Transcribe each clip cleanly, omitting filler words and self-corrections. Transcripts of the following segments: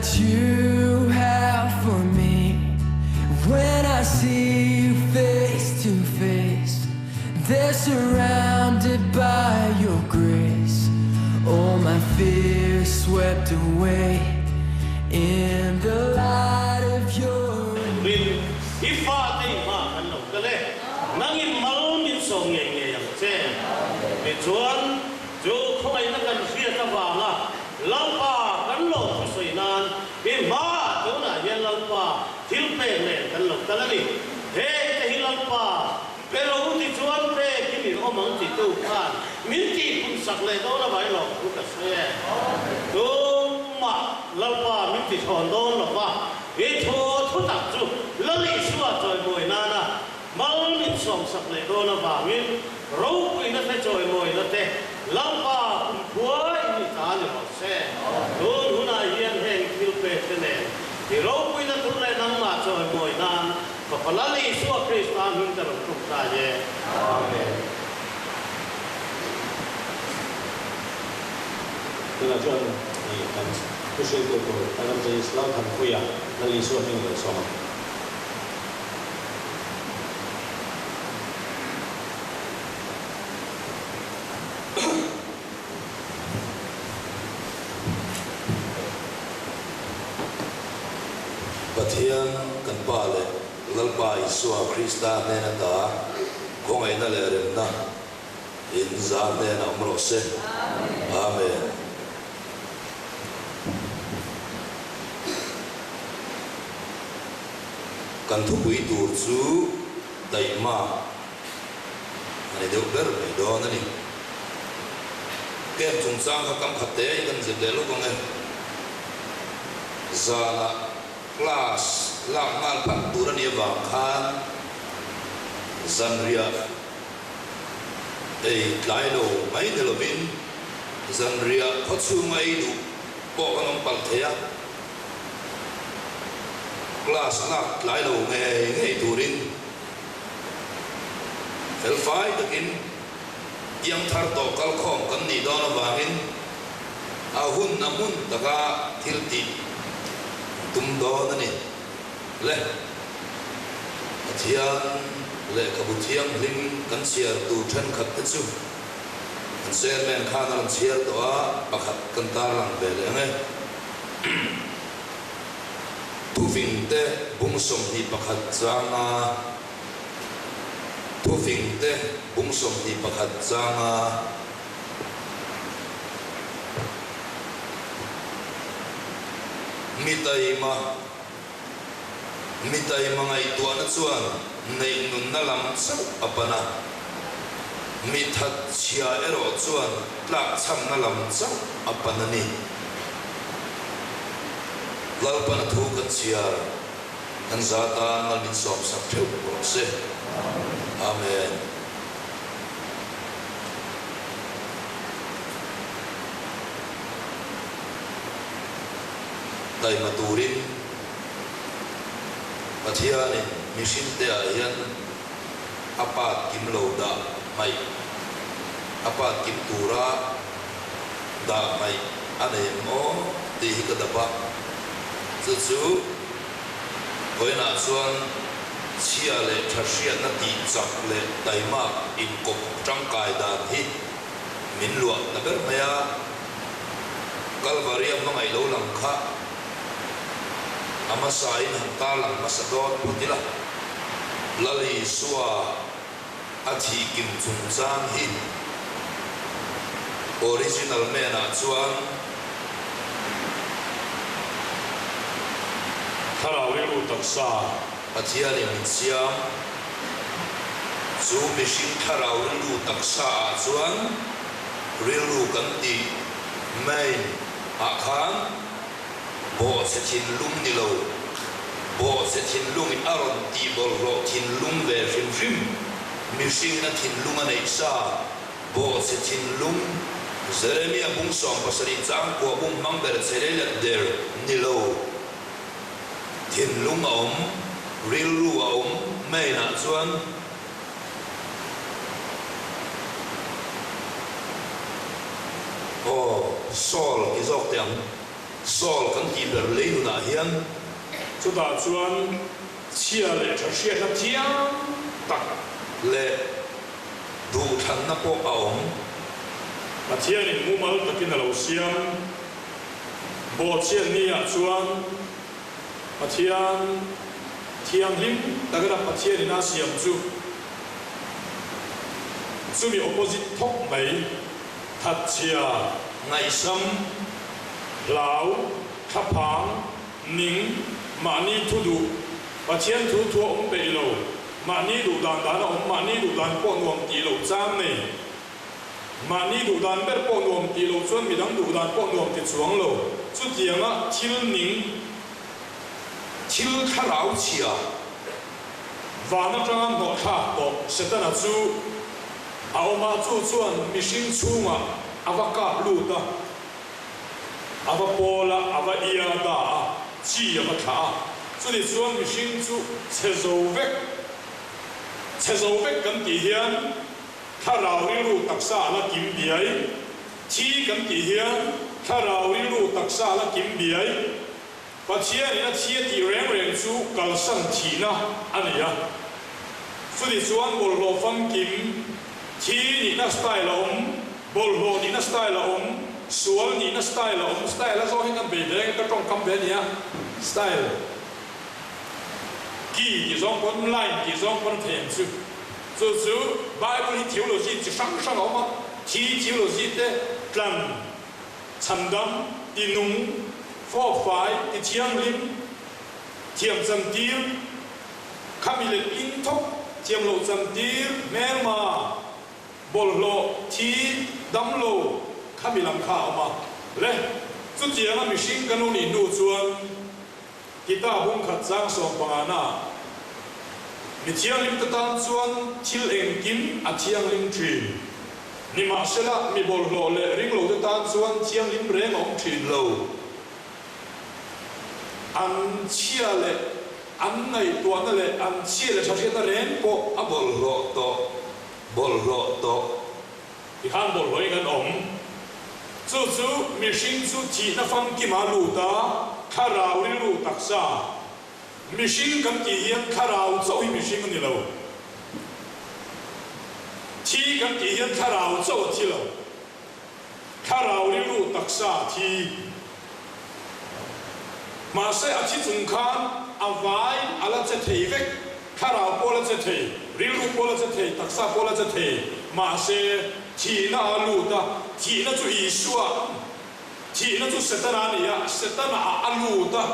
that you have for me When I see you face to face They're surrounded by your grace All my fears swept away In the light of your Rin, i fate i hma kan lo kal e. Nangin mal min sawm ngei ngei ang che. Tichuan, chu khawngaihna kan hriat avanga Lalpa kan lo thusawi nan i hmaah tunah hian Lalpa thil pek nen kan lo kal a ni. Heng te hi Lalpa pe lo tichuan pek hi min awm ang titu khan min tihpun sak leh dawn avai lawm thu ka sawi e. Tumah Lalpa min tithawn dawn lo va, i thu thutak chu Lal Isua chawimawi nana Mal min sawmsak leh dawn avangin ropuina te chawimawina te Lalpa kumkhua in i ta ni rawh se. Tun hunah hian heng thil pek te nen i ropuina tur leh nangmah chawimawi nan Fapa Lal Isua Krista hming ka rawn tum ta e. Amen. Tunah chuan kan thuhriltu tur Evangelist Lalthanpuia Lal Isua hming lo sawm ang. Pathian kan Pa leh Lalpa Isua Krista hnen ata khawngaihna leh remna in za hnenah awm rawh se. Amen. Kan thupui tur chu daihma a ni deuh ber mai dawn a ni. Camp chungchang kha kam khat te in kan zir leh lawk ang e. Zanah class lak nghal phat tur a nih avang khan zanriah ei tlai lo mai ni lovin zanriah khawchhunga ei duh pawh kan awm palh thei a. Class lak tlai lo ngei ngei turin fel fai takin iang thar tawh kalkhawm kan nih dawn avangin a hun a hmun taka thil tih tum dawn a ni. Le, Pathian lehkhabu thianghlim kan chhiar tur thenkhat te chu kan chairman khan a rawn chhiar tawh a, pakhat kan tarlang ve leh ang e. Thufingte bung 21 changa Thufingte bung 21 changa Mi taima Mi taima ngaihtuahna chuan neih nunna lam chauh a pan a, mi that chhia erawh chuan tlakchhamna lam chauh a pan a ni. Lalpan a thu kan chhiar, kan za tan mal min sawmsak theuh rawh se. Amen. Taima turin Pathianin mihringte ah hian a part kim lo dah hmaih, a part kim tura dah hmaih a nei ang aw tih hi ka dap a. Chu chu vawiinah chuan chhia leh tha hriatna tih chak leh taimak inkawp tangkai dan hi min luah ta ber mai a. Kalvaria hmangaih lo lang kha a hmasain han tarlang hmasa dawn phawt ila, Lal Isua a thih kim chungchang hi original man ah chuan Thlarau rilru taksa. Pathianin min siam. Chu mihring thlarau rilru taksa ah chuan rilru kan tih main ah khan bawhchhe thinlung ni lo, bawhchhe thinlungin a rawn tih bawlhhlawh thinlung ve hrim hrim, mihringin a thinlung a neih sa, bawhchhe thinlung, Jeremia bung 70 chang kua bum hmang ber che lei let der ni lo, thinlung a awm, rilru a awm main ah chuan. Aw, Saul ti zawk teh ang. Soul kan tih ber lei nunah hian. Chutah chuan chhia leh tha hriatna thiam tak. Leh duhthlanna pawh a awm. Pathianin mumal takin a lo siam. Bawhchhiat niah chuan Pathian thianghlim takina Pathianin a siam chu chumi opposite thawk mai, thatchhia, ngaihsam, hlau, thlaphang, ning, mahni thu duh, Pathian thu thua awm peih lo, mahni duh dan dana awm, mahni duh dan pawh nuam tih loh chang nei. Mahni duh dan ber pawh nuam tih loh chuan midang duh dan pawh nuam ti chuang lo. Chutianga thil ning, thil thlarau chhia, van atanga hnawh thlak tawh Setana chu a awm a, chu chuan mihring chhungah a va kap lut a, a va pawl a, a va ia da a, chi a va thlah a. Chuni chuan mihring chu chhe zo vek, chhe zo vek kan tih hian, Thlarau rilru taksa a la kim biai. Thi kan tih hian thlarau rilru taksa a la kim biai. Pathianin a thi a tih reng reng chu kalsan thihna a ni a. Chuni chuan bawlhhlawh famkim, thi nihna style a awm, bawlhhlawh nihna style a awm, sual nihna style a awm, style a zawng hi kan bei ve ka tawngkam ve a nia, style, key tih zawng pawn, line tih zawng pawn a thei ang chu. Chu chu Bible hi theology chi hrang hrang a awm a, thi theology te tlan, chhandam, tinung, fawkfai, tithianghlim, thiamchantir, khami leh in thawk, thiamloh chantir, hmelma, bawlhhlawh, thi, damlo, khami lam kha a awm a. Le, chutianga mihring kan lo nih hnu chuan, Tita bungkhat chang sawmpangana mi thianghlimte tan chuan thil engkim a thianghlim thin. Nimahsela, mi bawlhhlawh leh ringlote tan chuan thianghlim reng a awm thin lo. An chhia leh an ngaihtuahna leh an chhia leh thahriatna reng pawh a bawlhhlawh tawh, bawlhhlawh tawh. Tikhan bawlhhlawhin an awm. Chu chu mihring chu thihna famkima lut a, thlarau rilru taksa. Mihring kan tih hian thlarau chauh hi mihring a ni lo. Thi kan tih hian thlarau chauh a thi lo. Thlarau rilru taksa a thi. Mahse a thi chung khan a vai a la che thei vek. Thlarau pawh la che thei, rilru pawh la che thei, taksa pawh la che thei. Mahse, thihna a lut a, thihna chu Isua, thihna chu Setana a ni a, Setana ah a lut a,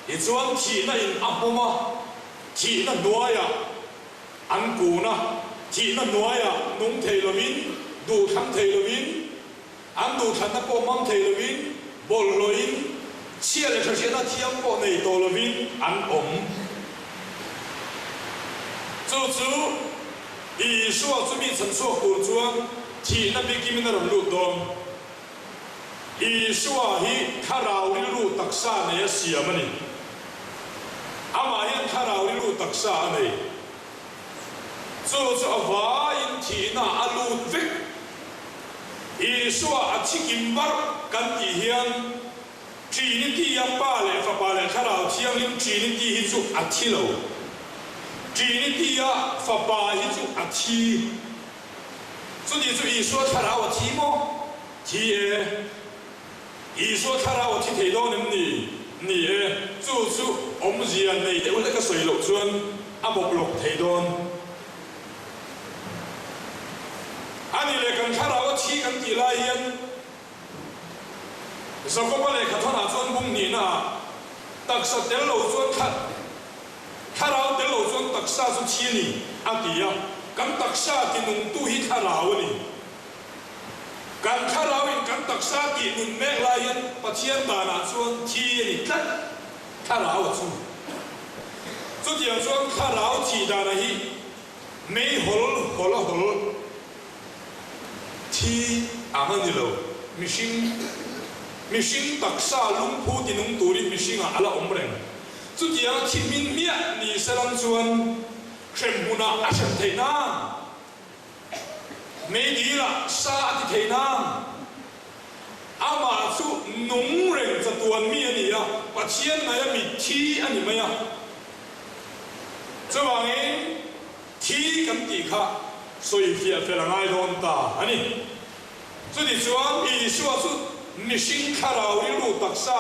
tichuan thihna in a hmawm a, thihna hnuaiah an kun a, thihna hnuaiah nung thei lovin, duhthlang thei lovin, An duhthlanna pawh hmang thei lovin, bawlhhlawhin, chhia leh thahriatna thiam pawh nei tawh lovin an awm. Chu chu Isua chu mi chhanchhuak tur chuan thihna bikimin a rawn lut dawn. Isua hi thlarau rilru taksa nei a siam a ni. Amah hian thlarau rilru taksa a nei. Chu chu a vaiin thihna a lut vek. Isua a thi kim barh kan tih hian Trinity-a Pa leh Fapa leh Thlarau Thianghlim Trinity hi chu a thi lo. Trinity-a Fapa hi chu a thi. Chuti chu Isua Thlarau a thi maw? Thi e. Isua Thlarau a thi thei dawn em ni? Ni e, chu chu awmzia nei deuh hlek a sawi loh chuan a bawp lawk thei dawn. A ni leh kan Thlarau a thi kan tih lai hian Jakoba lehkha thawnah chuan bung hnihna ah taksa tel lo chuan thla Thlarau tel lo chuan taksa chu thi a ni a ti a, kan taksa tinungtu hi Thlarau a ni. Kan thlarauin kan taksa tih nun mek laiin Pathian danah chuan thi a ni tlat, thlarau a chu. Chutiang chuan thlarau thih dana hi mei hawl hawl a hawl thi ang a ni lo. Mihring mihring taksa lungphu tinung turin mihringah a la awm reng. Chutianga thi hmin hmiah ni selang chuan hremhmunah a hrem theih nan. Meidil ah sa a ti thei nang. Amah chu nung reng chatuan mi a ni a, Pathian ngaia mitthi a ni mai a. Chuvangin thi kan tih kha sawi fiah fel a ngai dawn ta a ni. Chutichuan Isua chu mihring thlarau rilru taksa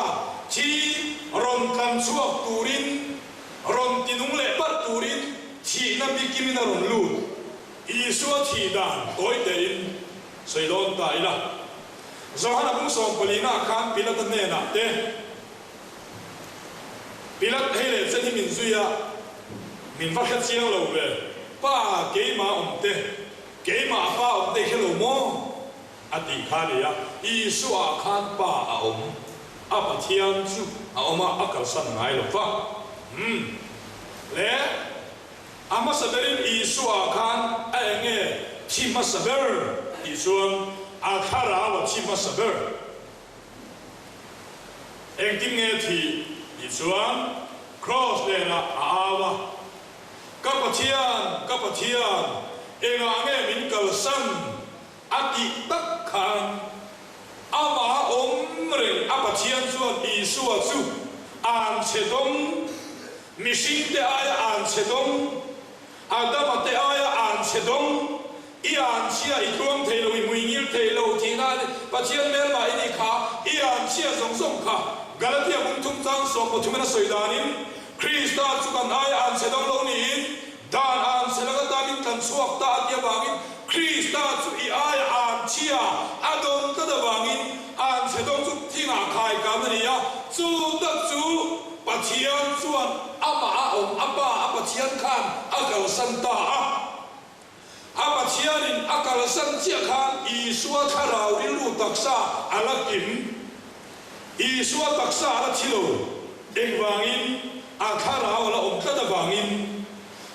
thi rawn tlan chhuak turin, rawn tinung leh parh turin thihna bikimin a rawn lut. Isua thih dan tawi tein sawi dawn ta ila. Johana bung sawmpalina khan Pilata hnenah te, Pilat hei leh chen hi min zui a, min va hre chiang lo ve, Pa keimah awm te, keimah Pa awm te i hre lo maw? a tih kha a ni a. Isua khan Pa a awm, a Pathian chu a awm a, a kalsan ngai lo va. Umm. Le. A hmasa berin Isua khan a eng nge thi hmasa ber tih chuan a thlarau a thi hmasa ber. Engtin nge thi tih chuan Kraws lenah a au a, Ka Pathian, ka Pathian, engah nge min kalsan? a tih tak khan amah awm reng a Pathian chuan Isua chu an chhe dawng, mihringte aia an chhe dawng, Adama te aia an chhe dawng, i an chhia i tluang thei lo, i hmuingil thei lo thihna a ni, Pathian hmelma i nih kha, i an chhia zawng zawng kha. Galatia bung thum chang 13 in a sawi danin, Krista chu kan aia an chhe dawng lo niin, Dan an che laka ta min tlan chhuak ta a ti avangin Krista chu i aia an chhia a dawn tlat avangin an chhe dawng chu thingah khai kan a ni a, chu tak chu Pathian chuan amah a awm a Pa a Pathian khan a kalsan ta a. A Pathianin a kalsan chiah khan Isua thlarau rilru taksa a la kim. Isua taksa a la thi lo. Engvangin? A thlarau a la awm tlat avangin.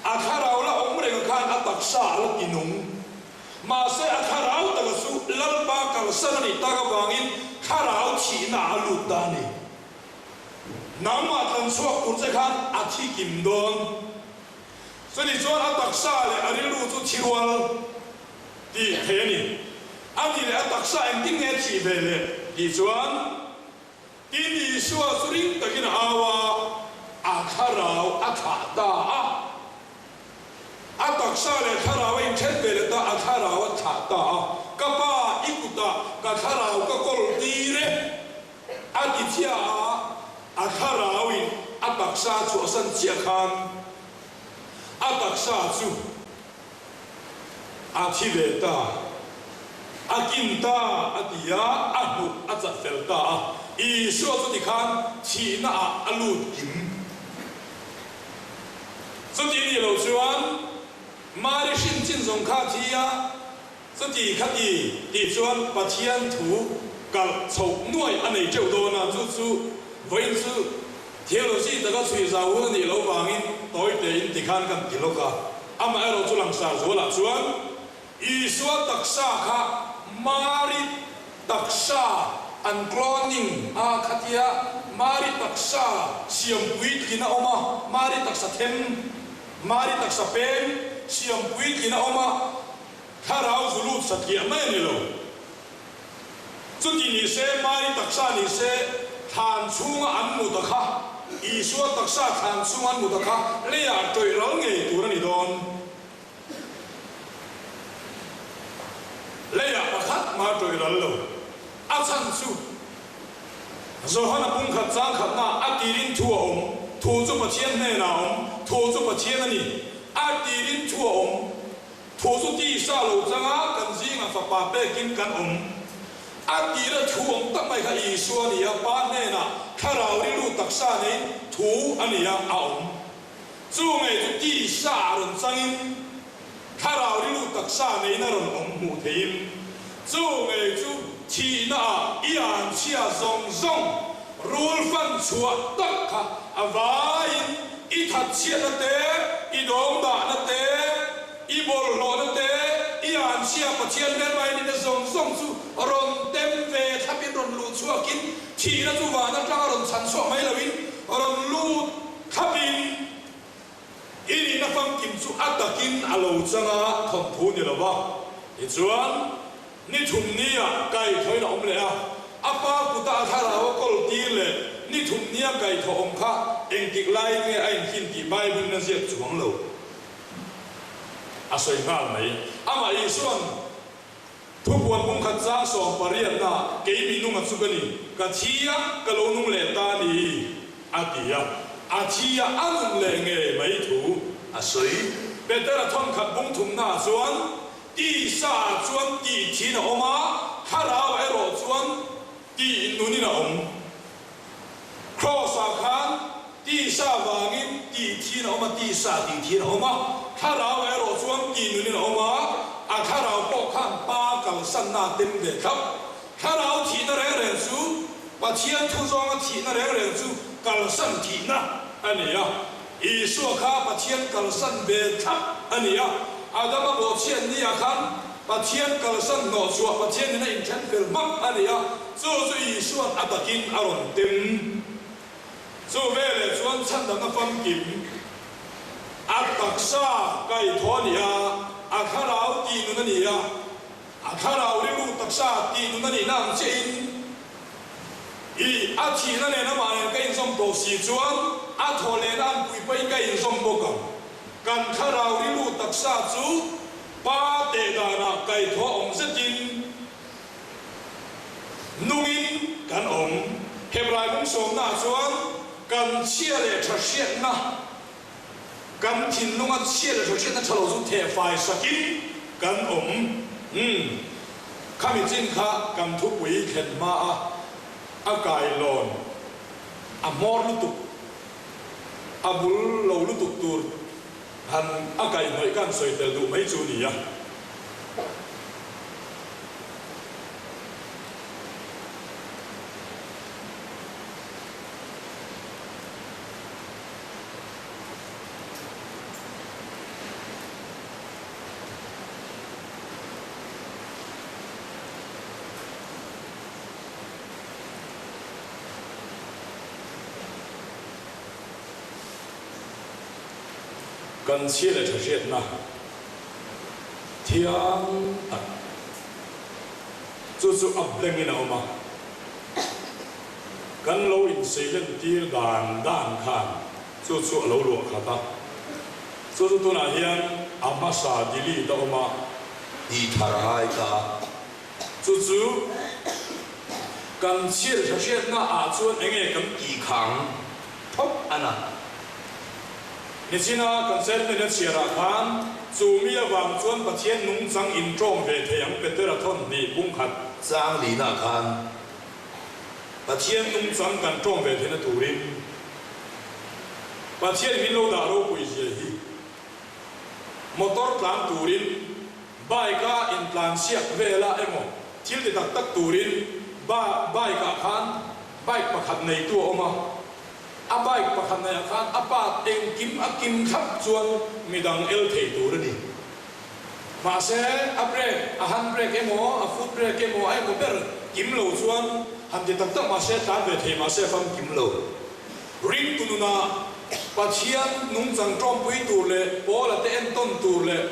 A thlarau la awm reng khan a taksa a la ti nung. Mahse a thlarau taka chu Lalpa kalsan a nih tak avangin thlarau thihna a lut ta a ni. Nangmah tlan chhuak tur che khan a thi kim dawn. Chuni chuan a taksa leh a rilru chu thi rual tih thei a ni. A nih leh a taksa engtin nge thih ve le tih chuan Tin, Isua chu ring takin a au a, a thlarau a thlah ta a. A taksa leh thlarau a inthen ve leh ta, a thlarau a thlah ta a. Ka Pa, i kutah ka thlarau ka kawl tir e, a ti chiah a, a thlarauin a taksa chhuahsan chiah khan a taksa chu A thi ve ta, a kin ta a ti a, a hnuk a chat fel ta a. Isua chu tikhan thihna ah a lut kim. Chuti nih loh chuan Mari hrin chin zawng kha a thi a, chuti kha ti tih chuan Pathian thu kalh chhoh nuai a nei teuh dawn a, chu chu vawiin chu Theology taka chhui zau hun a nih loh vangin tawi tein tikhan kan ti lawk a. Amaherawh chu langsar zualah chuan Isua taksa kha Mari taksa an cloning a khatia Mari taksa siam puitlin a awm a, Mari taksa them, Mari taksa peng siam puitlin a awm a, thlarau zu lut satliah mai a ni lo. Chuti ni se, Mari taksa ni se, thlan chhunga an mut a kha, Isua taksa thlan chhunga an mut a kha leiah tawih ral ngei tur a ni dawn. Leiah pakhat mah tawih ral lo. A chhan chu, Johana pumkhat chang khatna a tirin thu a awm, thu chu Pathian hnenah a awm, thu chu Pathian a ni. A tirin thu a awm. Thu chu tisa lo changa kan zingah fapa pekin kan awm. A tira thu awm tak mai kha Isua a ni a, Pa hnenah thlarau rilru taksa neiin thu a ni a, a awm. Chu ngei chu tisa a rawn changin thlarau rilru taksa neiin a rawn awm hmuh theihin, chu ngei chu thihna ah i anchhia zawng zawng rul fan chhuah tak kha a vaiin i thatchhiatna te, i dawngdahna te, i bawlhhlawhna te, i anchhia Pathian hmelma i nihna zawng zawng chu rawn tem ve thlapin rawn luh chhuakin thihna chu van atanga rawn chhan chhuak mai loin rawn lut thlapin i nihna famkim chu a takin a lo chang a, thawnthu ni lova. Tichuan, ni thum nia kaithawiin a awm leh a. A Pa kuta a thlarau a kawl tir leh ni thum nia kaihthawh awm kha engtik laiin nge a inhlin tih Bible in a ziak chuang lo. A sawi nghal mai. Amah Isua'n Thupuan pumkhat chang 18 na kei mi nunga chu ka ni, ka thi a, ka lo nung leh ta a ni, a ti a. A thi a, a nun leh ngei mai thu a sawi. Petera thawnkhat bung thumnaah chuan, Tisa-ah chuan tih thin a awm a, thlarau erawh chuan tih nunin a awm. Kraws-ah khan tisa vangin tih thin a awm a, tisa tih thin a awm a, thlarau erawh chuan tih nunin a awm a, a thlarau pawh khan Pa kalsanna a tem ve thlap. Thlarau thihna reng reng chu Pathian thu zawnga thihna reng reng chu kalsan thihna a ni a, Isua kha Pathian kalsan ve thlap a ni a, Adama bawhchhiat ni-ah khan Pathian kalsan hnawh chhuah Pathian in a inthen fel hmak a ni a, chu chu Isua'n a takin a rawn tem. Chu veleh chuan chhandamna famkim a taksa kaihthawh a ni a, a thlarau tihnun a ni a, a thlarau rilru taksa tihnun a nihna ang chiahin i a thihna nen amah nen ka inzawm tawh si chuan a thaw lehna an pui pahin ka inzawm bawk ang. Kan thlarau rilru taksa chu Pa teh danah kaihthawh awm zetin nungin kan awm. Hebrai bung sawmnaah chuan kan chhia leh tha hriatna, kan thinlunga chhia leh tha hriatna tha lo chu thehfai sakin kan awm. Umm, khami chin kha kan thupui thlen hma a, a kailawn a hmawr lutuk, a bul lo lutuk tur Han a kaihhnawih kan sawi tel duh mai chu ni a. Kan chhia leh tha hriatna thiang tak chu chu a blank in a awm a, kan lo inseilen tir dan dan khan chu chu a lo luah khat a, chu chu tunah hian a hmasa delete a awm a. Tih thar a ngai ta. Chu chu kan chhia leh tha hriatna ah chuan enge kan tih khang thawk a na. Nichina kan chairman a chhiarah khan chu mi avang chuan Pathian nungchang inṭawm ve thei ang Petera thawn hnih bungkhat. Chang lihna khan Pathian nungchang kan ṭawm ve theihna turin Pathian min lo dah ropui zia hi motor tlan turin bike a intlan siak vela emaw thil ti tak tak turin bike ah khan bike pakhat neitu a awm a. A bike pakhat naih ah khan a part engkim a kim thlap chuan midang el thei tur a ni. Mahse, a brake, a hand brake emaw, a foot brake emaw a emaw ber kim lo chuan han ti tak tak mahse tlan ve thei mahse a famkim lo. Ring tu nunah Pathian nungchang tawmpui tur leh Paula te entawn tur leh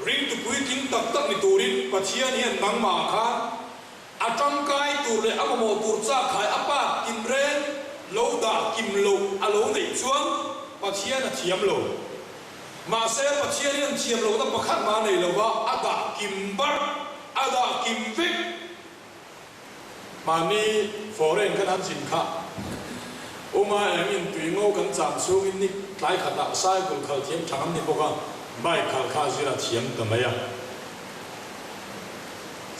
ring tu puitling tak tak ni turin Pathian hian nangmah ah khan A tangkai tur leh a mamawh tur chak khai a part kim reng lo dah kim loh a lo neih chuan Pathian a thiam lo. Mahse, Pathian hian thiam lohna pakhat mah a nei lo va, a dah kim barh, a dah kim vek. Mahni foreign khan an zin kha Uma eng in tui ngo kan cham chhungin ni tlai khatah cycle khal thiam thang an ni bawk a, bike khal kha zir a thiam ta mai a.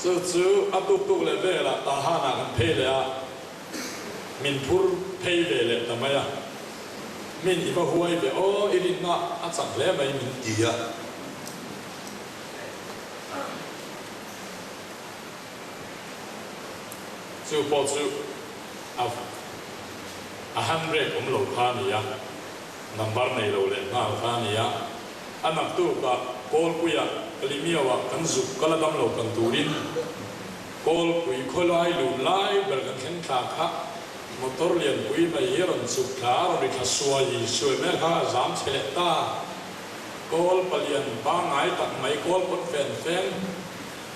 Chu chu a tuk tuk leh velah Tahanah kan phei leh a, min phur phei ve leh ta mai a. Min i va huai ve aw, i rinna a chak hle mai min ti a. Chu pawh chu a a handbrake awm lo kha a ni a, number nei lo leh nghal kha a ni a. A naktukah Kawlpuia Kalimiauah kan zuk kal a dam lo kan turin Kawlpui khawlai lun lai ber kan thleng thla kha motor lianpui mai hi a rawn chuk thla a rawn ri thla suai suai mai a kha a zam chhe leh ta. Kawl palian pangngai tak mai kawl pawn fen fen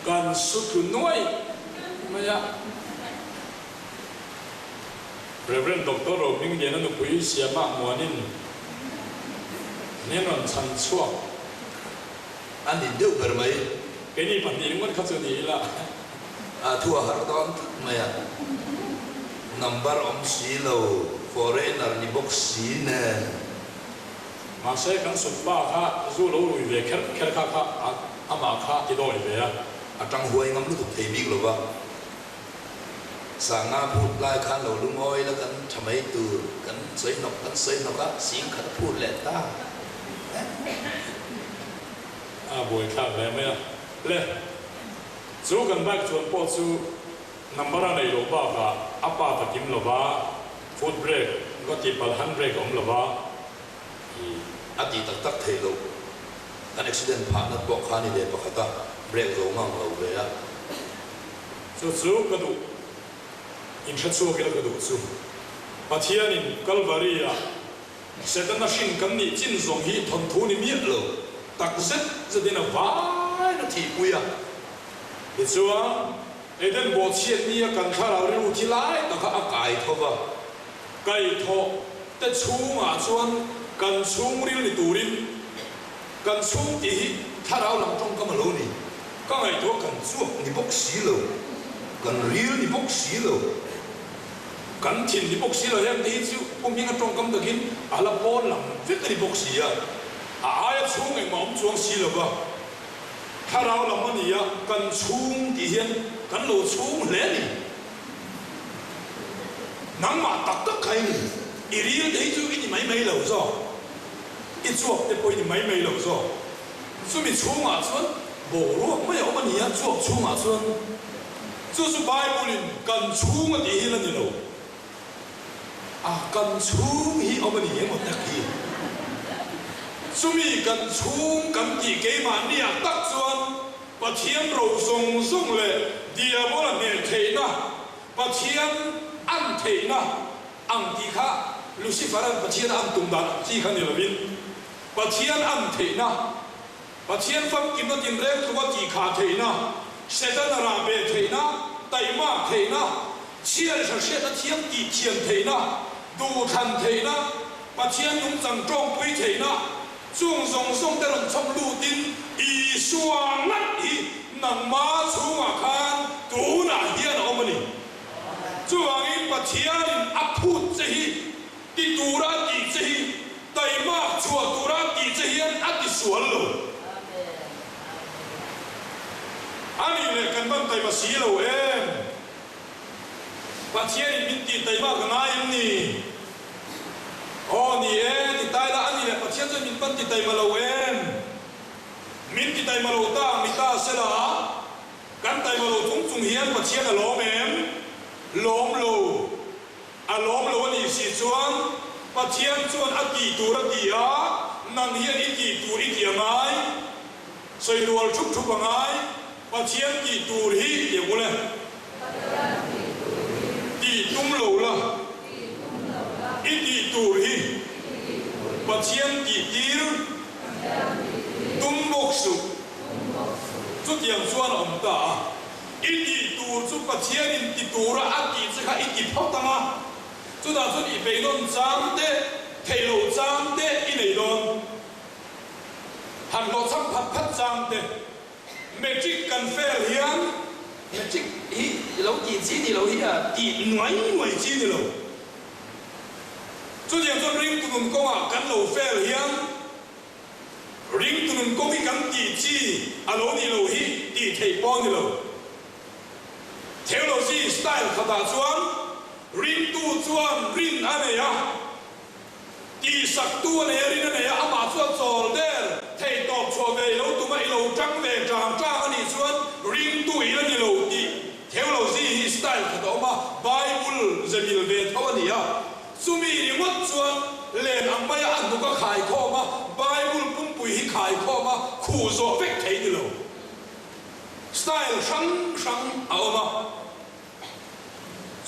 kan su tlu nuai mai a. Rev. Doctor Rohmingliana nupui Siama Muanin min rawn chhan chhuak. A ni deuh ber mai. Keini pahnih ringawt kha chu ni ila. A thu a har dawn tlat mai a. Number awm si lo, foreigner ni bawk si nen. Mahse kan sut pa kha zu lo rui ve kher kher kha kha amah kha ti dawi ve a. A tang huai ngam lutuk thei bik lo va. Sanga phut lai khan lo lungawi la kan tha mai tur kan sawi hnawk kan sawi hnawk a, sing khat a phut leh ta. A buaithlak hle mai a. Le, chu kan bike chuan pawh chu number a neih loh bakah a part a kim lo va, foot brake va tih palh hand brake a awm lo va. A tih tak tak theih loh. Kan accident phah nat pawh kha ni ve pakhat a, brake zo ngang lo ve a. Chu chu ka duh, inhre chhuak ila ka duh chu. Pathianin Kalvari-ah Setana hrin kan nih chin zawng hi thawnthu ni miah lo tak zet zetin a vain a thihpui a. Tichuan, Eden bawhchhiat nia kan thlarau rilru thi lai taka a kai tho va, kaihthawh te chhungah chuan kan chhungril ni turin kan chhung tih hi thlarau lam tawngkam a lo ni. Ka ngaihtuah kan chuak ni bawk si lo, kan ril ni bawk si lo, kan thin ni bawk si lo heng te hi chu Pu Hminga tawngkam takin a la pawn lam vek a ni bawk si a, a aia chhung engmah awm chuang si lo va, thlarau lam a ni a, kan chhung tih hian kan lo chhung hle a ni. Nangmah tak tak kha i ni, i ril te hi chu i ni mai mai lo zawk, i chuak te pawh i ni mai mai lo zawk. Chumi chhungah chuan boruak mai a awm a ni a, chuak chhungah chuan chu chu Bible-in kan chhung a tih hi la ni lo. A, kan chhung hi awm a ni emaw tak hi. Chumi kan chhung kan tih keimahniah tak chuan Pathian ro zawng zawng leh Diabola hneh theihna, Pathian an theihna ang tih kha Lucifer-a'n Pathian a an tum dan ang chi kha ni lovin, Pathian an theihna, Pathian famkimna tinreng tluka tihkhah theihna, Setana rah beh theihna, taihmak theihna, chhiar hra hriatna thiam tih thiam theihna, duhthlan theihna, Pathian nungchang tawngpui theihna, chung zawng zawng te rawn chhawm lutin Isua ngat hi nangma chhungah khan tunah hian a awm a ni. Chuvangin Pathianin a phut che hi Ti tura tih che hi taimak chhuah tura tih che hian a ti sual lo. A nih leh kan van taima si lo em? Pathianin min tih taimak a ngai em ni? Aw ni e, ti tai la, a nih leh Pathian chuan min pan ti taima lo em? Min ti taima lo ta ang ni ta se la, kan taima lo chung chung hian Pathian a lawm em? Lawm lo. A lawm lo a nih si chuan Pathian chuan a tih tur a ti a, nang hian i tih tur i ti a ngai, sawi rual thup thup a ngai, Pathian tih tur hi ti ang ule. Tih tum lo la. I tih tur hi Pathian tih tir tum bawk suh. Chutiang chuan a awm ta a. I tih tur chu Pathianin ti tura a tih che kha i ti phawt ang a, chutah chuan i beidawn chang te, theih loh chang te i nei dawn. Han hlawhchham phat phat chang te, Matric kan fail hian Matric hi i lo tih chi ni lo hi a tih nuai nuai chi ni lo. Chutiang chuan ringtu nun kawngah kan lo fail hian, Ringtu nun kawng hi kan tih chi a lo nih loh hi tih theih pawh a ni lo. Theology style khatah chuan ringtu chuan rin a nei a, tihsaktu a nei a, rin a nei a, amah chu a chawl der thei tawp chhuah ve i lo tum a, i lo tang ve tang tang a nih chuan ringtu i la ni lo tih theology hi style khat a awm a, Bible ze mil ve tho a ni a. Chumi ringawt chuan len ang maia a hnuk a khai khawm a, Bible pumpui hi khai khawm a, khuh zawh vek thei ni lo. Style hrang hrang a awm a.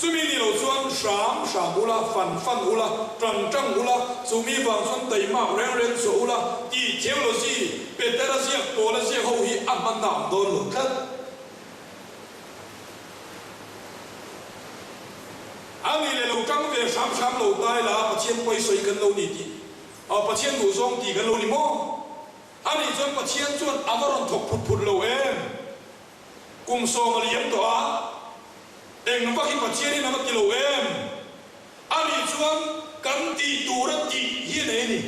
Chumi ni lo chuan hram hram ula, fan fan ula, tang tang ula, chumi vang chuan taimak reng reng chhuah ula tih theology Petera ziak Paula ziak ho hi a hman ang dawn lo tlat. A ni leh lo. lo tang ve hram hram lo tai la, Pathian pawi sawi kan lo ni tih, Pathian duhzawng ti kan lo ni maw? A nih chuan Pathian chuan a va rawn thawk phut phut lo em? Kum sawm a liam tawh a, eng vak hi Pathianin a va ti lo em? A nih chuan kan tih tura tih hi a nei a ni.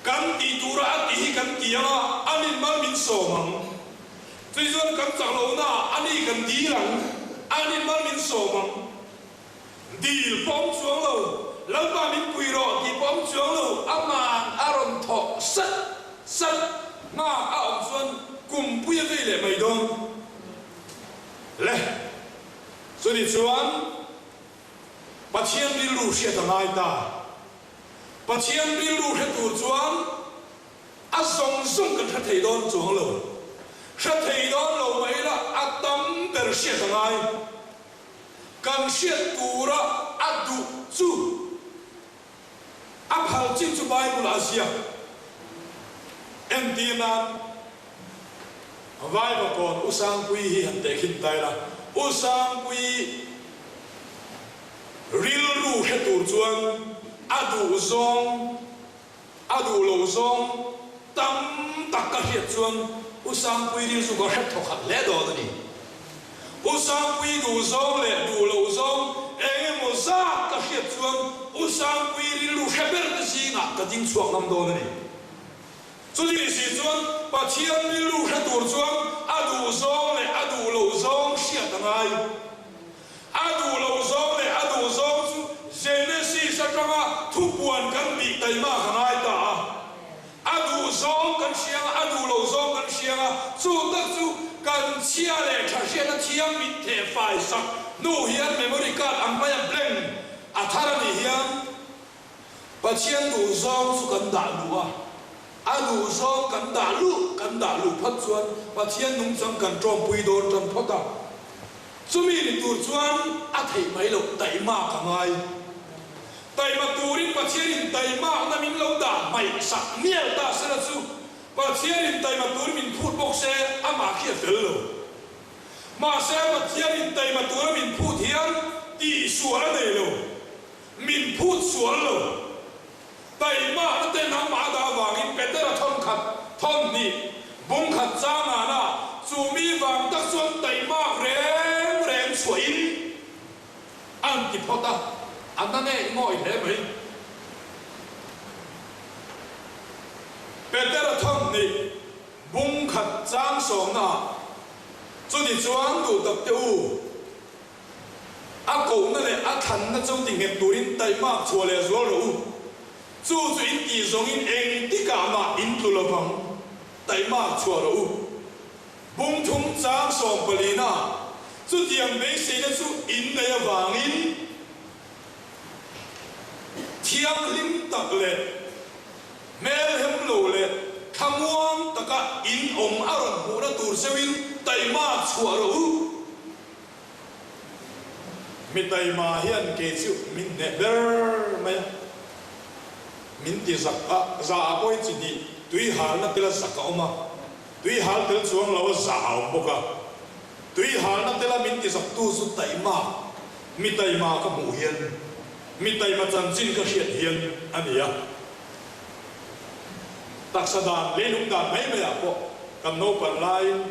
Kan tih tura a tih hi kan ti ang a, a nin mal min sawm ang. Chutih chuan kan chak lohnaah a ni kan dil ang, a nin mal min sawm ang. Dil pawh awm chuang lo, Lalpa min pui rawh tih pawh awm chuang lo, aman a rawn thawh sat sat nghak a awm chuan kum pui a vei leh mai dawn le. Chutih chuan Pathian rilru hriat a ngai ta. Pathian rilru hre tur chuan a zawng zawng kan hre thei dawn chuang lo. Hre thei dawn lo mai ila a tam ber hriat a ngai. Kan hriat tura a duh chu a phal chin chu Bible ah a ziak. Entir nan Vaivakawn U Sangpuii hi han tehkhin ta ila, U Sangpuii rilru hre tur chuan a duh zawng, a duh lo zawng tam tak ka hriat chuan U Sangpuii rilru ka hre thawkhat hle dawn a ni. U Sangpuii duh zawng leh duh loh zawng eng emaw zat ka hriat chuan U Sangpuii rilru hre ber te zingah ka ding chhuak ngam dawn a ni. Chutih si chuan Pathian rilru hre tur chuan a duh zawng leh a duh loh zawng hriat a ngai. A duh loh zawng leh a duh zawng chu Genesis atanga thupuan kan bih taima ka ngai ta a. A duh zawng kan hria a, a duh loh zawng kan hria a, chu tak chu kan chhia leh tha hriatna thiang min theh fai sak hnu hian memory card ang maia blank a thar a nih hian Pathian duh zawng chu kan dah luh a, a duh zawng kan dah luh kan dah luh phawt chuan Pathian nungchang kan tawmpui dawn tan phawt a. Chumi ni tur chuan a theih mai loh taihmak a ngai. Taihma turin Pathianin taihmakna min lo dah hmaih sak mial ta sela chu Pathianin taihma tur min phut bawk se amah khi a fel lo. Mahse Pathianin taihma tura min phut hian tihsual a nei lo. Min phut sual lo. Taihmakna te nangmah a dah avangin Petera thawn khat, thawn hnih, bung khat chang ngana chu mi vang tak chuan taihmak reng reng chhuahin an ti phawt a, a na ngei ngawi hle mai. Petera thawn hnih, bung khat chang sawmnaah chuti chuan duh tak te u. A kohna leh a thlanna chu ti nghet turin taihmak chhuah leh zual rawh u. Chu chu in tih zawngin eng tikah mah in tlu lovang. Taihmak chhuah rawh u. Bung thum chang 14na chutiang beiseina chu in nei avangin thianghlim tak leh hmelhem lo leh thlamuang taka in awm a rawn hmuhna tur cheuhin taihmak chhuah rawh u. Mi taima hian kei chu min hneh ber mai a, min ti zak a, za ah pawhin chi hnih tui halna tela zak a awm a, tui hal tel chuang lo a za a awm bawk a, tui halna tela min ti zak tu chu taima, mi taima ka hmuh hian, mi taima chanchin ka hriat hian a ni a. Taksa dan, leilung dan mai mai ah pawh kan naupan laiin,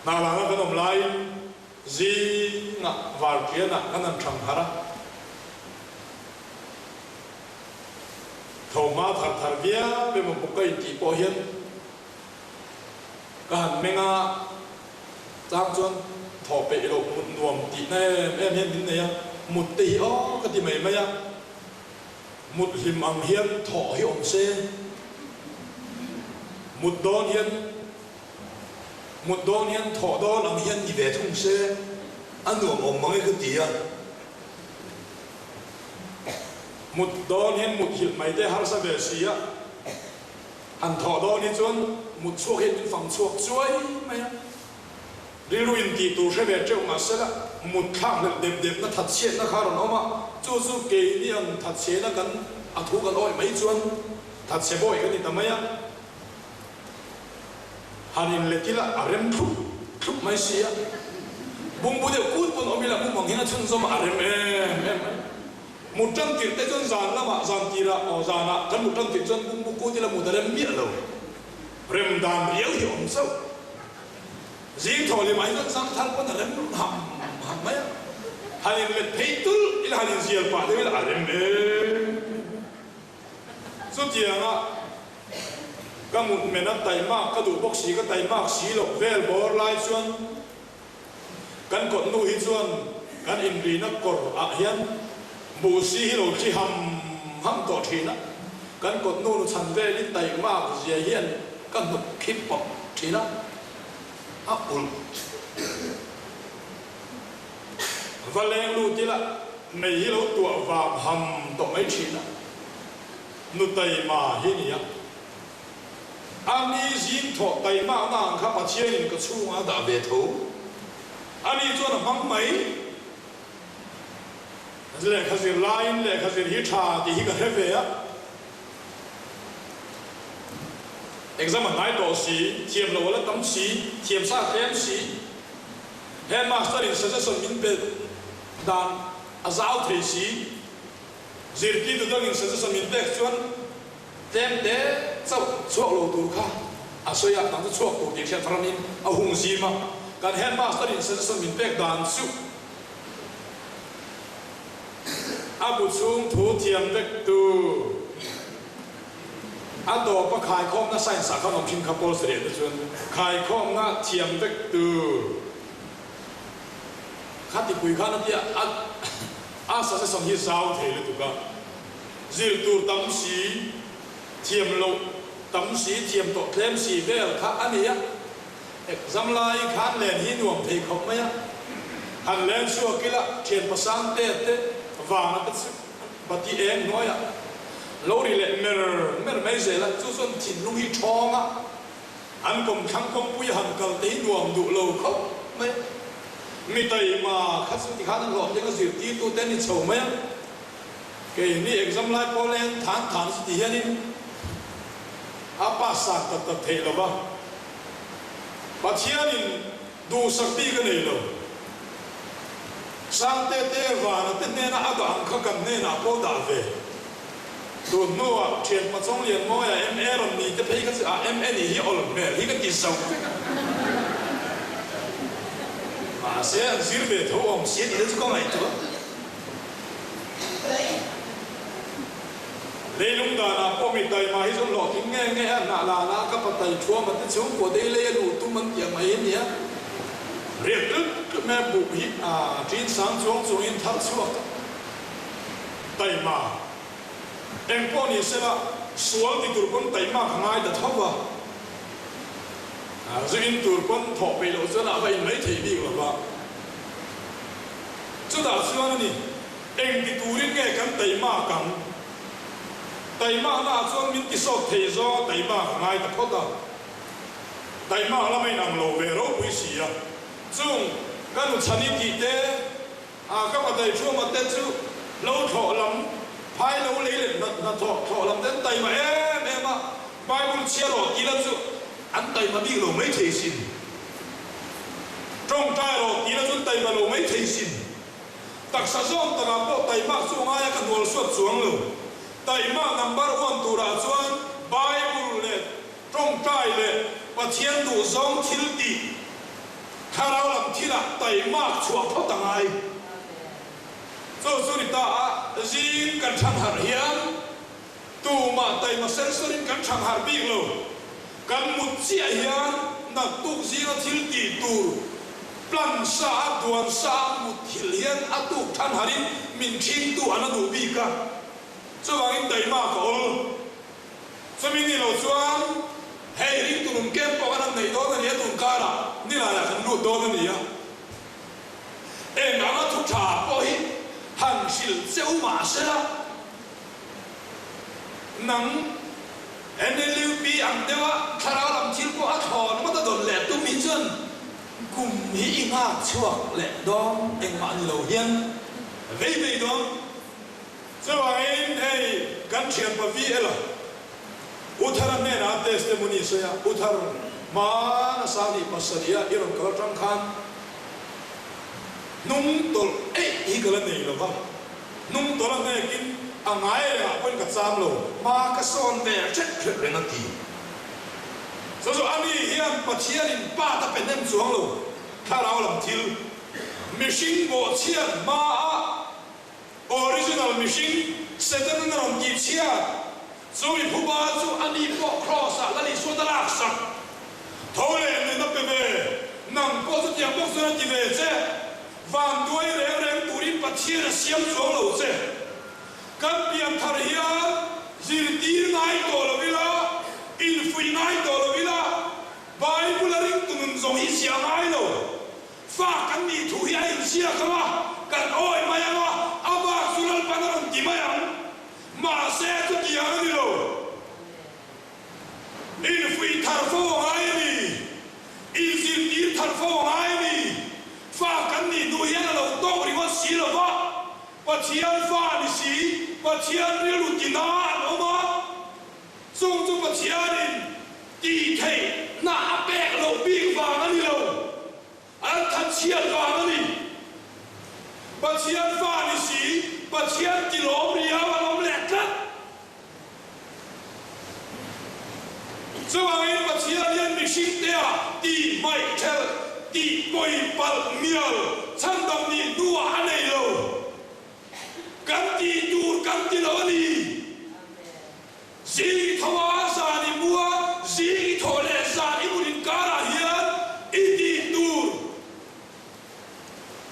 Hnalanga kan awm laiin zingah varṭianah kan han ṭhang harh a, tho hma thar thar viau emaw bawk ka intih pawh hian ka han meng a, chang chuan thaw peih loh mut nuam tihna em em hian min nei a, mut te hi aw ka ti mai mai a, mut hlim ang hian thawh hi awm se, mut dawn hian. Mut dawn hian thawh dawn ang hian ni ve thung se, a nuam awm mang e ka ti a. Mut dawn hian mut hilh mai te harsa ve si a, han thawh dawn hi chuan mut chhuak hian min fang chhuak chuai mai a. Rilru in tih tur hre ve teuh mah sela, mut thlak hlelh dep depna thatchhiatna kha a rawn awm a, chu chu keini ang thatchhiatna kan a thu kan awih mai chuan thatchhe bawi kan ni ta mai a. Han inlet ila a rem thlup thlup mai si a. Bungbu deuh kut pawn awm ila mumang hian a chhunzawm a rem em em mai. Mut tan tirh te chuan zan lamah zan tirah aw zanah kan mut tan tirh chuan bungbu kut ila mut a rem miah lo. Rem dan riau hi awm zauh. Zing thaw leh mai chuan zang thar pawn a rem ham ham mai a. Han inlet phei tulh ila han inzial pah deuh ila a rem em em mai. Chutianga ka mut men a taimak ka duh bawk si ka taimak si loh vel bawr lai chuan kan kawt nu hi chuan kan inrina kawr ah hian buhsi hi lo thli ham ham tawh thin a, kan kawt nu nu chhan velin taimak zia hian ka hnuk khip pawp thin a, a ulh. Va leng lut ila mei hi lo tuah vang ham tawh mai thin a, nu taima hi nia. A ni zing thawh taimakna ang kha Pathianin ka chhungah a dah ve tho. A ni chuan a hmang mai. Lehkha zir laiin lehkha zir hi tha tih hi ka hre ve a. Exam a hnai tawh si, thiam lo a la tam si, thiam sa a tlem si. Headmaster in suggestion min pe dan a zau thei si. Zirtirtu dangin suggestion min pek chuan tlem te chauh chhuak lo tur kha a sawi a, nang chu chhuak tur tih hriat ramin a hung zim a. Kan headmaster in suggestion min pek dan chu a bu chhung thu thiam vek tu a tawpa khaikhawmna science ah khan awm thin kha Paul Sareh te chuan khaikhawmna thiam vek tu kha tipui khan a tia a a suggestion hi zau thei lutuk a zir tur tam si thiam loh tam si thiam tawh tlem si vel kha a ni a exam lai khan len hi nuam thei khawp mai a han len chhuak ila thian pasang te te vang a te chu Bati eng hnuaiah lo ri leh mer mer mai zel a, chu chuan thinlung hi thawng a, an kawmthlang kawngpui han kal te hi nuam duh lo khawp mai. Mi taima kha chu tikhan an hlawhtling a zirtirtu te an ni chho mai a, keini exam lai pawh leng than than chu ti hianin a pass san tak tak theih lo va, Pathianin Duhsak bik a nei lo. Sangte te Vana te hnena a dah ang kha kan hnenah pawh dah ve. Tun hnuah thian Pachawng Lianmawia MA rawn ni te phei kha chu a MA nih hi awl hmel hi ka ti zo vek a. Mahse an zir ve tho awm si a tih te chu ka ngaihtuah. Leilung danah pawh mi taima hi chu hlawhtling nge nge a hnah lana ka pa tai thuam a te chhungkua dei lei a luh tum an tih ang mai a nia. Riak tlut tlut mai a buh hi a ṭin sang chuang chungin thar chhuak a taima. Eng pawh ni sela sual ti tur pawn taima ka ngai ta tho va, zu in tur pawn thawh peih loh chuan a va in mai thei bik lo va. Chutah chuan a ni. Eng ti turin nge kan taimak ang? Taimakna ah chuan min ti sawt thei zawng a taimak a ngai ta phawt a. Taimak lama in ang lo ve ropui si a. Chung ka nu chhani tih te, a ka patai thuama te chu lo thlawh lam, phai lo lei leh hnathawh thlawh lam te an taima em em a, Bible chhiar rawh tih la chu an taima bik lo mai thei sin. Tawngtai rawh tih la chu an taima lo mai thei sin. Taksa zawng takah pawh taimak chu ngaia ka hnual suat chuang lo. Taimak number one turah chuan Bible leh tawngtai leh Pathian duhzawng thil tih thlarau lam thilah taimak chhuah phawt a ngai. Chu chu ni ta a, zing kan thang harh hian tumah taima sensorin kan thang harh bik lo. Kan mut chiah hian naktuk zinga thil tih tur plan sa a duan sa a mut thil hian a tuk than harin min thingtu an a duh bik a, chuvangin taima ka awl. Chumi ni lo chuan hei ringtu nun kem pawh kan han neih dawn a ni a, tun karah nilaiah kan lut dawn a ni a, eng anga thu tha pawh hi han hrilh che u mah sela, Nang NLUP ang deuha thlarau lam thil pawh a thlawn ngawt a dawn leh tum hi chuan kum hi i nghak chhuak leh dawn engmah ni lo hian vei vei dawn. Chuvangin hei kan thianpa VL a Uthara hnenah testimony sawi a, Uthar, hmana Sangni pasarih a i rawn kal atang khan. Hnung tawlh eih hi ka la nei lo va, hnung tawlh a hnekin a ngai rengah pawhin ka cham lo, hma ka sawn ve hret hret reng a ti. Chu chu ani hian Pathianin pa ta pe hnem chuang lo, thlarau lam thil, mihring bawhchhiat hmaah original mihring Setanan a rawn tihchhiat, chu mi phuba chu ani pawh Kraws-ah Lal Isuan a laksak. Tho leh nun a pe ve, nang pawh chutiang bawk chuan a ti ve che. Van duai reng reng turin Pathian a siam chuang lo che. Kan pian thar hian zirtir ngai tawh lo ila, infuih ngai tawh lo ila, Bible a ringtu nun zawng hi ziah ngai lo. Fa kan nih thu hi a inziak ang a, kan awi mai ang a, a bak chu Lalpan a rawn ti mai ang. Mahse chutiang a ni lo. Infuih thar fo a ngai a ni. Inzirtir thar fo a ngai a ni. Fa kan nih hnu hian a lo tawk ringawt si lo va, Pathian fa ni si, Pathian rilru tina an awm a, chung chu Pathianin tih theihna a pek loh bik vang a ni lo. An thatchhiat vang a ni. Pathian fa ni si, Pathian tilawm riau an awm leh tlat. Chuvangin Pathian hian mihringtea tih hmaih thelh, tih pawi palh mial chhandam nih hnuah a nei lo. Kan tih tur kan ti lo a ni. Zing i tho a, zan i mu a, zing i thawh leh zan i mut inkarah hian i tih tur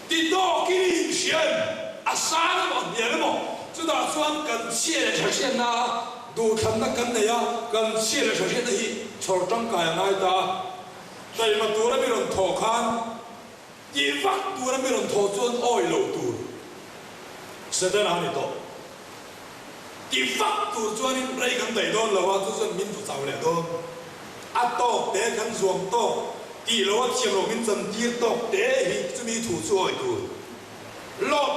ti tawkin i inhria em? A sang emaw a hnial emaw? Chutah chuan kan chhia leh tha hriatna a duhthlanna kan nei a, kan chhia leh tha hriatna hi chhawr tangkai a ngai ta a. Taima tura mi rawn thawh khan tih vak tura mi rawn thawh chuan awi loh tur Setana a ni tawh. Ti vak tur chuanin rei kan daih dawn lo a, chu chuan min va chau leh dawn. A tawk te kan zuam tawk tih lo a thiam lo min chan tir tawk te hi chumi thu chu awi tur. Lawt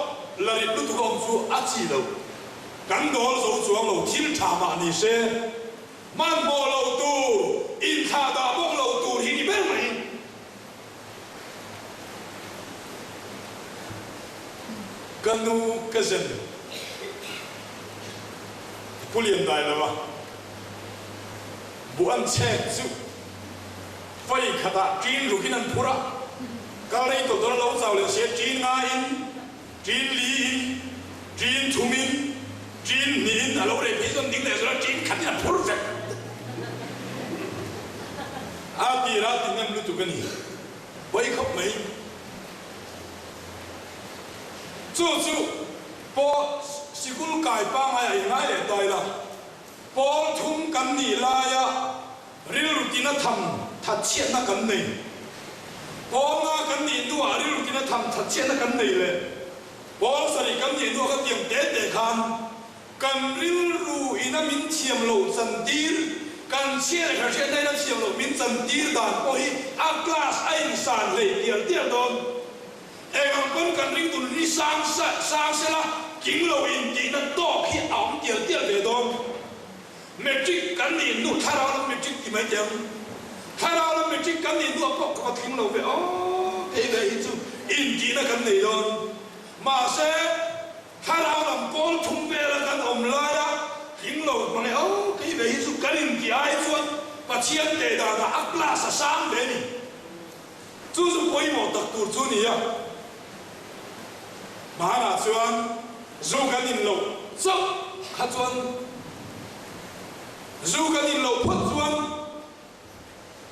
la rit lutuk a awm chu a chi lo. Kan dawl zo chuang lo thil tha mah ni se, hmanhmawh lo tur, inthlah dah bawk lo tur hi ni ber mai. Ka nu ka zen Pu Lian dai lo a, bu an chhek chu fai khatah ṭin rukin an phur a, kal rei tawh dawn a lo chau leh sia ṭin ngaiin, ṭin liin, ṭin thumin, ṭin hnihin a lo rei phei chuan ding leh zual a ṭin khatin a phur vek. A tir a ti hnem lutuk a ni. Pawi khawp mai. Chu chu pawh sikul kai pangai a ingai leh ta ila, pawl thum kan nih laia rilru tina tham that chhiatna kan nei. Pawl nga kan nih hnuah rilru tina tham that chhiatna kan nei leh pawl sarih kan nih hnuah ka tiang te te khan Kan rilru ina min thiam loh chantir, kan chhia leh hriatna ina thiam loh min chantir dan pawh hi a class a insan hlei tial tial dawn. Eng ang pawn kan ring dun hi sang sang sela tling lo intihna tawk hi a awm tial tial ve dawn. Matric kan nih hnu thlarau lam matric ti mai teh ang. Thlarau lam matric kan nih hnuah pawh ka va tling lo ve aw, kei ve hi chu intihna kan nei dawn. Mahse. Thlarau lam pawl thum vela kan awm laia tling lo hmang e aw kei ve hi chu kan intih ai chuan Pathian teh danah a class a sang ve ni. Chu chu pawimawh tak tur chu ni a. Hmanah chuan zu kan in loh chauh kha chuan zu kan in loh phawt chuan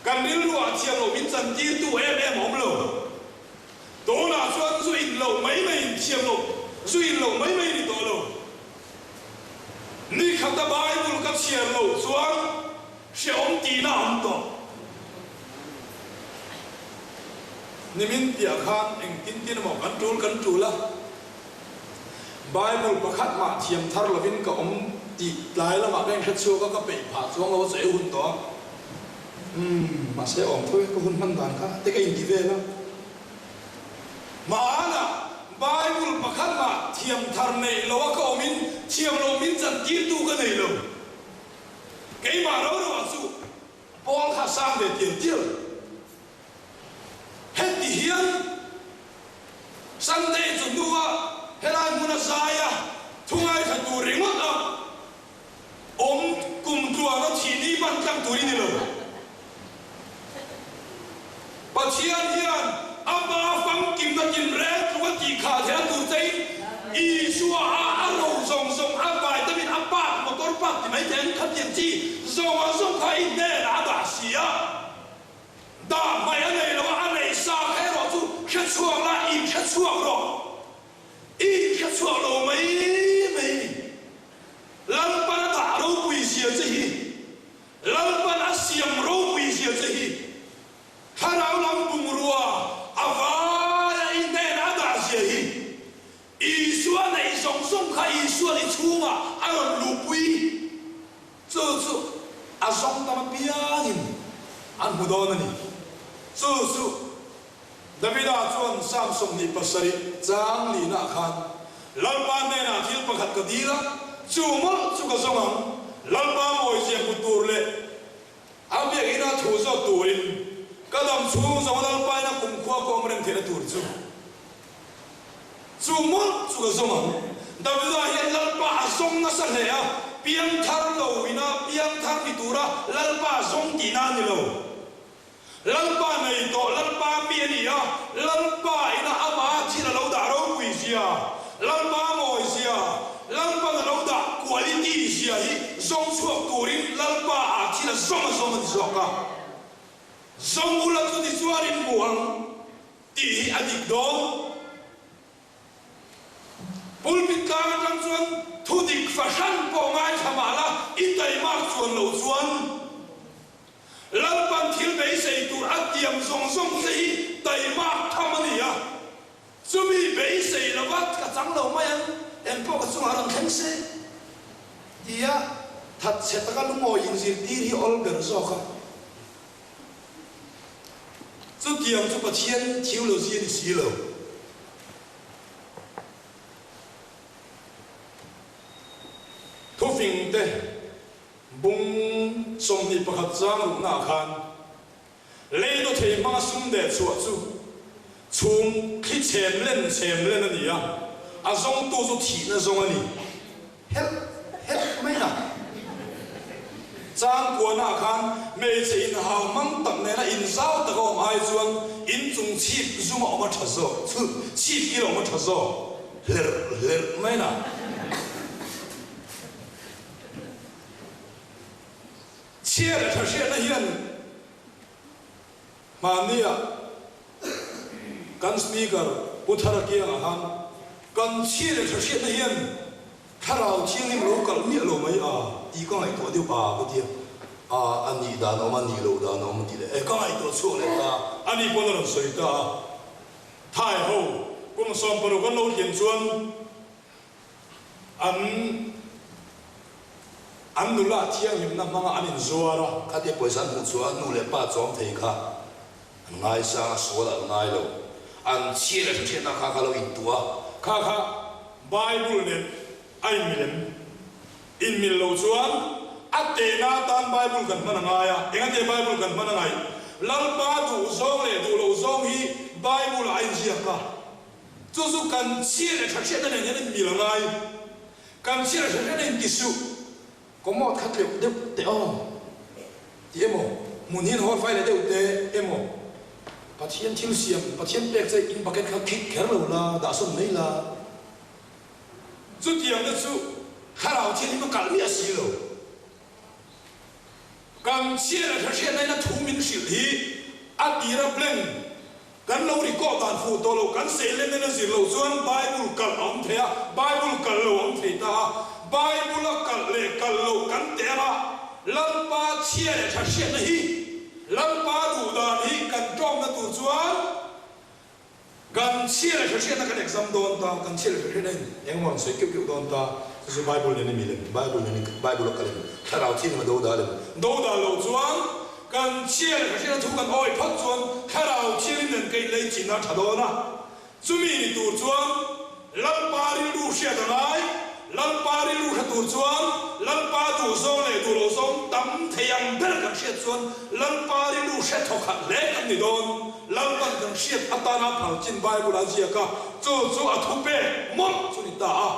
kan rilruah thiam loh min chantirtu em em a awm lo. Tunah chuan zu in loh mai mai in thiam lo, zu in loh mai mai ni tawh lo. Ni khata Bible ka chhiar loh chuan hrehawm tihna a awm tawh. Nimin piah khan engtin tin emaw kan tul kan tul a, Bible pakhat mah thiam thar lovin ka awm tih tlai lamah ka inhre chhuak a, ka peih phah chuang lo a chaw ei hun tawh a. Umm, mahse awm tho e, ka hun hman dan kha te ka inti vel a. Hmanah Bible pakhat mah thiam thar neih lo a ka awmin thiam lo min chan tirtu ka nei lo. Keimah ro ro ah chu Paul kha sang ve tial tial. Heti hian. Sunday chu hnua helai hmuna zaia thu ngaithla tur ringawt a awm kum tluana thih ni hman tlang tur i ni lo. Pathian hian ama famkimna tinreng tluk a tih khah theih a tur chein Isua a a ro zawng zawng a vitamin a park motor park ti mai thei ang khatiang chi zawng a zawng kha i hnenah a dah si a. Dah hmai a nei lo a, a nei sa kha erawh chu hre chhuak la, in hre chhuak rawh. I in hre chhuak lo mai mai ni. Lalpan a dah ropui zia che hi, Lalpan a siam ropui zia che hi, Thlarau lam bungrua a vaia i hnena a dah zia hi, Isua neih zawng zawng kha Isuan i chhungah a rawn luhpui. Chu chu a zawng tam apiangin an hmu dawn a ni. Chu chu Davida chuan Psalm 27 chang lihnah khan, Lalpa hnenah thil pakhat ka dil a, chu mawlh chu ka zawng ang, Lalpa mawizia hmu tur leh a biakina thu zawt turin ka dam chhung zawng Lalpaina kumkhua ka awm reng theihna tur chu. Chu mawlh chu ka zawng ang. Davida hian Lalpa a zawng nasa hle a, piangthar lo ina piangthar ni tura Lalpa a zawng tihna a ni lo. Lalpa nei tawh Lalpa mi a ni a, Lalpa ina amah thil a lo dah ropui zia, Lalpa mawi zia, Lalpan a lo dah quality zia hi zawng chhuak turin Lalpa ah thil a zawng a zawng a ni zawk a. Zawng ula chu tichuan in hmu ang. Tih hi a dik dawn. Pulpit tlang atang chuan thu dik fahran pawh ngaithla mah la, i taimak chuan lo chuan Lalpan thil beisei tur a tiam zawng zawng te hi taimak tham a ni a. Chumi beisei lova ka chang lo mai ang, eng pawh ka chungah rawn thleng se tia thatchhe taka lungawi inzirtir hi awl ber zawk a. Chutiang chu Pathian theology a ni si lo. Thufing te bung 21 chang ruknaah khan lei dawthei hmanga sum deh chhuah chu chhum thli chhem len chhem len a ni a, a zawngtu chu thihna zawng a ni. Helh helh mai a. Chang kuanah khan hmeichhe inhau hmang tak nena inzau taka awm ai chuan inchung chhip zum a awm a tha zawk, chhut chhip kil a awm a tha zawk hlerh hlerh mai na. Chhia leh tha hriatna hian Hmania kan Speaker Pu Thara kiangah khan kan chhia leh tha hriatna hian Thlarau Thianghlim lo kalh miah lo mai a tih ka ngaihtuah deuh a ka tia, a a nih dan a awm a nih loh dan a awm tih leh e ka ngaihtuah chhuak leh ta a ni pawn a rawn sawi ta a. Thai ho kum 60 an lo tlian chuan An an nula thianghlimna hmanga an inzuar a. Khatia pawisa an hmuh chhuah a nu leh pa chawm thei kha an ngaisang a, sual an ngai lo. An chhia leh hrethiatna kha kha lo intuah a. Kha kha Bible nen a inmil em? Inmil lo chuan a tehna atan Bible kan hman a ngai a. Engate Bible kan hman a ngaih? Lalpa duh zawng leh duh loh zawng hi Bible-ah a inziak a. Chu chu kan chhia leh tha hriatna nen hian in mil a ngai. Kan chhia leh tha hriatna in ti suh. Kawmawt kha tleuh deuh teh aw ti emaw, hmun hian hawl fai leh deuh teh emaw, Pathian thil siam, Pathian pek che in bucket kha khik kher lo la, dah sawn mai la. Chutiang te chu thlarau thianghlim a kalh miah si lo. Kan chhia leh tha hriatna in a thu min hrilh hi a tira blank Kan lo record dan fuh tawh lo, kan seilen nen a zir loh chuan Bible kalh a awm thei a, Bible kalh lo a awm thei ta a. Bible a kalh leh kalh loh kan teh ang a, Lalpa chhia leh tha hriatna hi, Lalpa duh dan hi kan tlawmna tur chuan kan chhia leh tha hriatna kan exam dawn ta, kan chhia leh tha hriatna in eng emaw an sawi keuh keuh dawn ta, chu chu Bible nen a mi lem, Bible nen Bible a kalh em, Thlarau thianghlim a do dal em? Do dal loh chuan Kan chhia leh ka hriatna thu kan awi phawt chuan Thlarau thianghlim nen ka inlei chin a tha dawn a, chumi ni tur chuan Lalpa rilru hriat a ngai, Lalpa rilru hre tur chuan Lalpa duh zawng leh duh loh zawng tam thei ang ber kan hriat chuan Lalpa rilru hre thaw khat hle kan ni dawn. Lalpan kan hriat atana phal chin Bible a ziak a, chu chu a thupek mawlh chu ni ta a.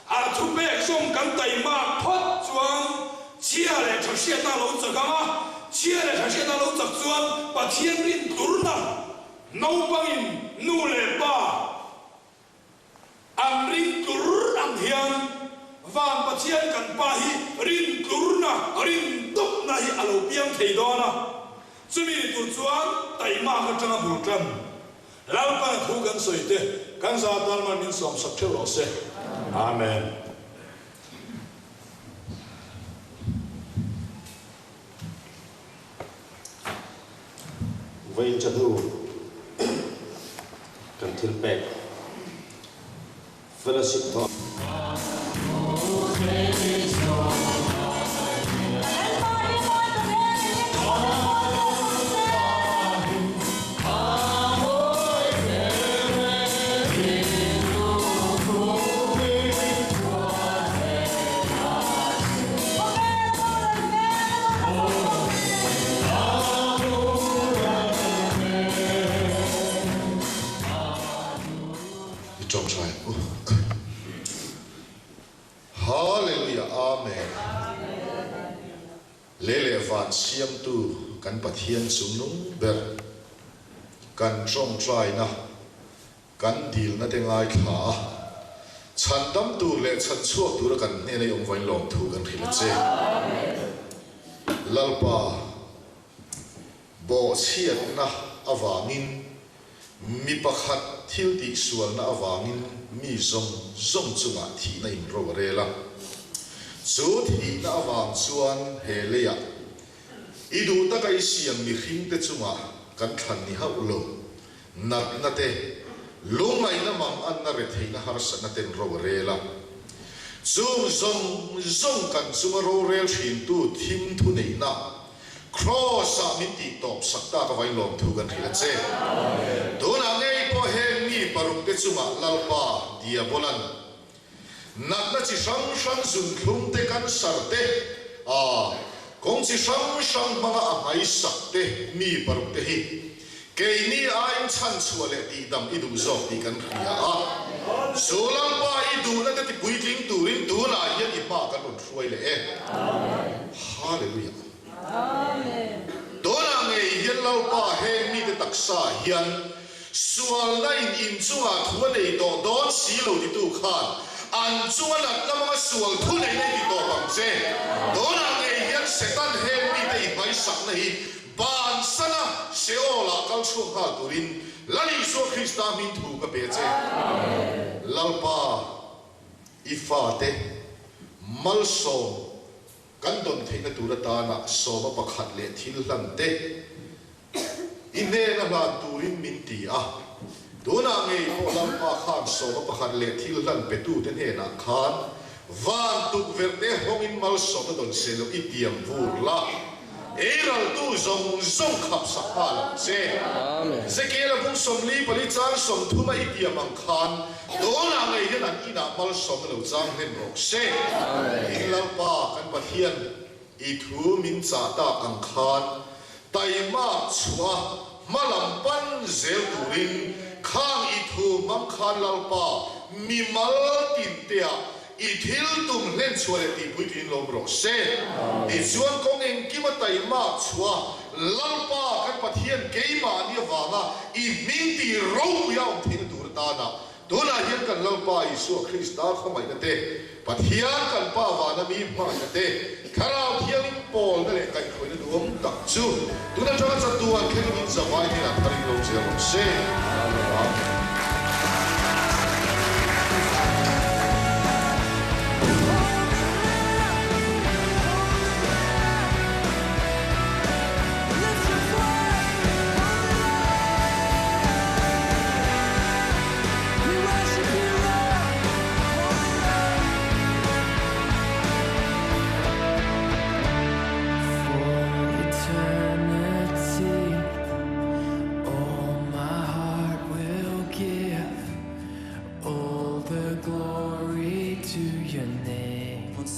A thupek zawng kan taimak phawt chuan chhia leh tha hriatna a lo chak ang a, chhia leh tha hriatna a lo chak chuan Pathian rin turna naupangin nu leh pa An ring tlur ang hian Van Pathian kan Pa hi rin tlurna, rin dawpna hi a lo piang thei dawn a. Chumi ni tur chuan taimak atanga bul tan Lalpana thu kan sawi te kan za tan man min sawmsak theuh rawh se. Amen. Vawiin chawhnu kan thil pek Fellowship thawh. I tawngtai ang u. Hallelujah Amen. Lei leh van siamtu kan Pathian chungnung ber kan tawngtaina Kan dilna te ngaithla a, chhandam tur leh chhanchhuak tura kan hnena i awm vain lawmthu kan hrilh a che. Lalpa, bawhchhiatna avangin, mi pakhat thil tihsualna avangin mi zawng zawng chungah thihna in ro a rel a. Chu thihna avang chuan he leiah i duh taka i siam mihringte chungah kan thlan ni hauh lo. Natna te, lungngaihna mang anna retheihna harsatna ten ro a rel a. Chung zawng zawng kan chunga rorel hrintu thim thu neihna Kraws-ah min tih tawp sak tak avain lawmthu kan hrilh a che. Tunah ngei pawh heng mi paruk te chungah Lalpa Diabolan natna chi hrang hrang zunthlum te, cancer te, a kawng chi hrang hrang hmanga a nghaisak te mi paruk te hi Keini aiin chhanchhuah leh tihdam i duh zawk tih kan hria a, chu Lalpa i duhna te tipuitling turin tunah hian i hma kan rawn hruai leh e. Hallelujah. Tunah ngei hian Lalpa heng mite taksa hian sualna in inchungah thu a nei tawh dawn si lo titu khan an chunga natna hmanga sual thu neihna i ti tawp ang che. Tunah ngei hian Satan heng mite i hmaisakna hi Bansana Sheol-ah kal chhuak nghal turin Lal Isua Krista hming thu ka pe che. Lalpa, i fate malsawm kan dawn theihna tur atana sawma pakhat leh thil hlan te i hnena hlan turin min ti a. Tunah ngei pawh Lalpa khan sawma pakhat leh thil hlan petute hnenah khan van tukverhte hawngin malsawmna dawn se lo i tiam vur la. Eiraltu zawng zawng khap sak nghal ang che. Zekiela bung 44 chang 30 a i tiam ang khan tunah ngei hian an inah malsawmna lo chang hlen rawh se. In Lalpa kan Pathian i thu min chah tak ang khan taimak chhuah hma lam pan zel turin khang i thu hmang khan Lalpa mimal tinteah I thil tum hlen chhuah leh tihpui tiin lawm rawh se. Tichuan kawng engkim a taimak chhuah Lalpa kan Pathian keimahni avanga i hming tih ropui a awm theihna tur atana tunah hian kan Lalpa Isua Krista khawngaihna te, Pathian kan Pa vana mi hmangaihna te, Thlarau Thianghlim pawlna leh kaihhruaina duhawm tak chu tun atanga chatuan thlengin in zavai hnenah tharin lo zel rawh se. Amen.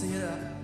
See that?